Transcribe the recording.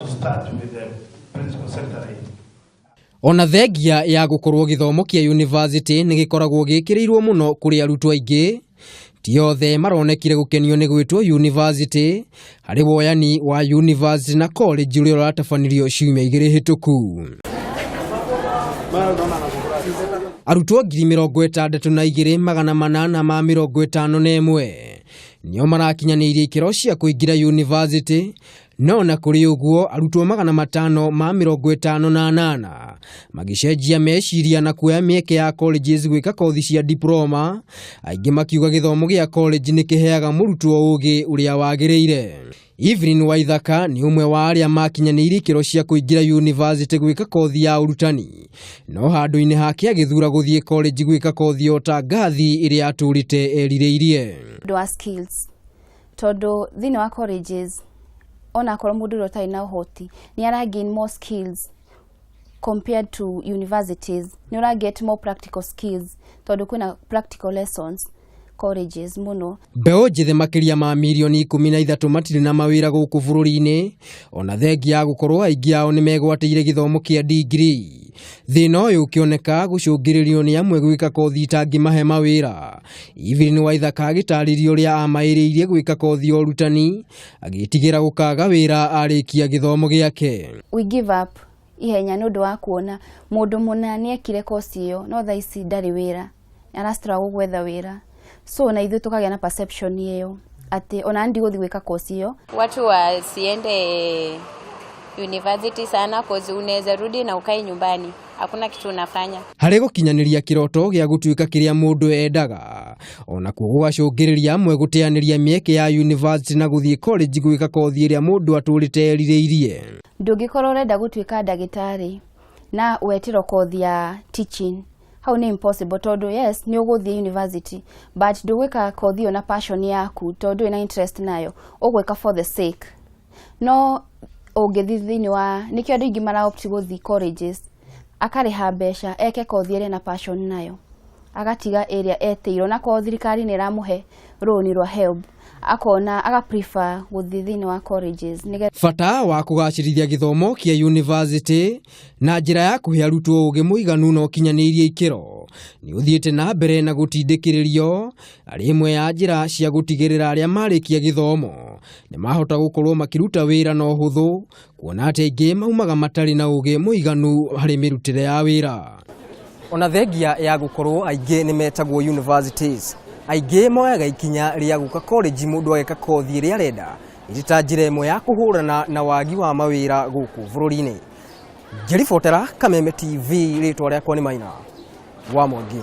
To start with the Principal Secretary. Ona thengia ya gũkorwo gĩthomo kĩa yunivasĩtĩ nĩ gĩkoragwo gĩkĩrĩirwo mũno kũrĩ arutwo aingĩ, ti othe maronekire gũkenio nĩ gwĩtwo yunivasĩtĩ harĩ woyani wa yunivasĩtĩ na college ũrĩa ũratabanirio ciumia igĩrĩ hĩtũku. Arutwo 62,851 nĩo marakinyanĩirie ikĩro cia kũingĩra yunivasĩtĩ. No na kũrĩ ũguo, arutwo 558 magĩcenjia meciria na kuoya mĩeke ya colleges gwĩka kothi cia diploma, aingĩ makiuga gĩthomo gĩa college nĩ kĩheaga mũrutwo ũgĩ ũrĩa wagĩrĩire. Evelyn Waithaka nĩ ũmwe wa arĩa makinyanĩirie ikĩro cia kũingĩra yunivasĩtĩ gwĩka kothi ya ũrutani, no handũ-inĩ hake agĩthura gũthiĩ college gwĩka kothi ya ũtangathi ĩrĩa atũrĩte erirĩirie. Ũndũ wa skills, tondũ thĩinĩ wa colleges onakorwo mũndũ ũrĩa ũtarĩ na ũhoti nĩ ara gain more skills compared to universities. Nĩ ũra get more practical skills tondũ kwĩna practical lessons colleges mũno. Mbeũ njĩthĩ makĩria ma mirioni 13 matirĩ na mawĩra gũkũ bũrũri-inĩ, ona thengia ya gũkorwo aingĩ ao nĩ megwatĩire gĩthomo kĩa degree. Thĩna ũyũ ũkĩoneka gũcũngĩrĩrio nĩ amwe gwĩka kothi itangĩmahe mawĩra. Evelyn Waithaka agĩtarĩria ũrĩa amaĩrĩirie gwĩka kothi ya ũrutani agĩtigĩra gũkaga wĩra arĩkia gĩthomo gĩake. We give up ihenya nĩ ũndũ wa kuona mũndũ mũna nĩ ekire kosi ĩyo, no thaa ici ndarĩ wĩra, ara struggle gwetha wĩra, so na ithuĩ tũkagĩa na perception ĩyo atĩ ona ndigũthiĩ gwĩka kosi ĩyo. Watu wasiende university sana, cause unaweza rudi na ukae nyumbani, hakuna kitu unafanya. Harĩ gũkinyanĩria kĩroto gĩa gũtuĩka kĩrĩa mũndũ endaga, onakuo gũgacũngĩrĩria amwe gũteanĩria mĩeke ya yunivasĩtĩ na gũthiĩ college gwĩka kothi ĩrĩa mũndũ atũrĩte erirĩirie. Ndũngĩkorwo ũrenda gũtuĩka ndagĩtarĩ na wetĩrwo kothi ya teaching, hau nĩ impossible, tondũ yes, nĩ ũgũthiĩ university, but ndũgwĩka kothi ĩyo na passion yaku, tondũ ndũrĩ na interest nayo, ũgwĩka for the sake. No ũngĩthiĩ thĩinĩ wa nĩkĩo andũ aingĩ mara opt gũthiĩ colleges, akarĩha mbeca eke kothi ĩrĩa na passion nayo, agatiga ĩrĩa etĩirwo, na korwo thirikari nĩ ĩramũhe rũni rwa HELB, akona aga prefer gũthiĩ thĩinĩ wa colleges nĩgetha Bata wa kũgacĩrithia gĩthomo kĩa yunivasĩtĩ na njĩra ya kũhe arutwo ũgĩ mũiganu na ũkinyanĩirie ikĩro nĩ ũthiĩte na mbere na gũtindĩkĩrĩrio arĩ ĩmwe ya njĩra cia gũtigĩrĩra arĩa marĩkia gĩthomo nĩ mahota gũkorwo makĩruta wĩra na ũhũthũ, kuona atĩ aingĩ maumaga matarĩ na ũgĩ mũiganu harĩ mĩrutĩre ya wĩra. Ona thengia ya gũkorwo aingĩ nĩ metagwo universities, aingĩ moyaga ikinya rĩa gũka college, mũndũ ageka kothi ĩrĩa arenda ĩrĩ ta njĩra ĩmwe ya kũhũrana na wagi wa mawĩra gũkũ bũrũri-inĩ. Ngĩribotera Kameme TV, rĩtwa rĩakwa nĩ Maina wa Mwangi.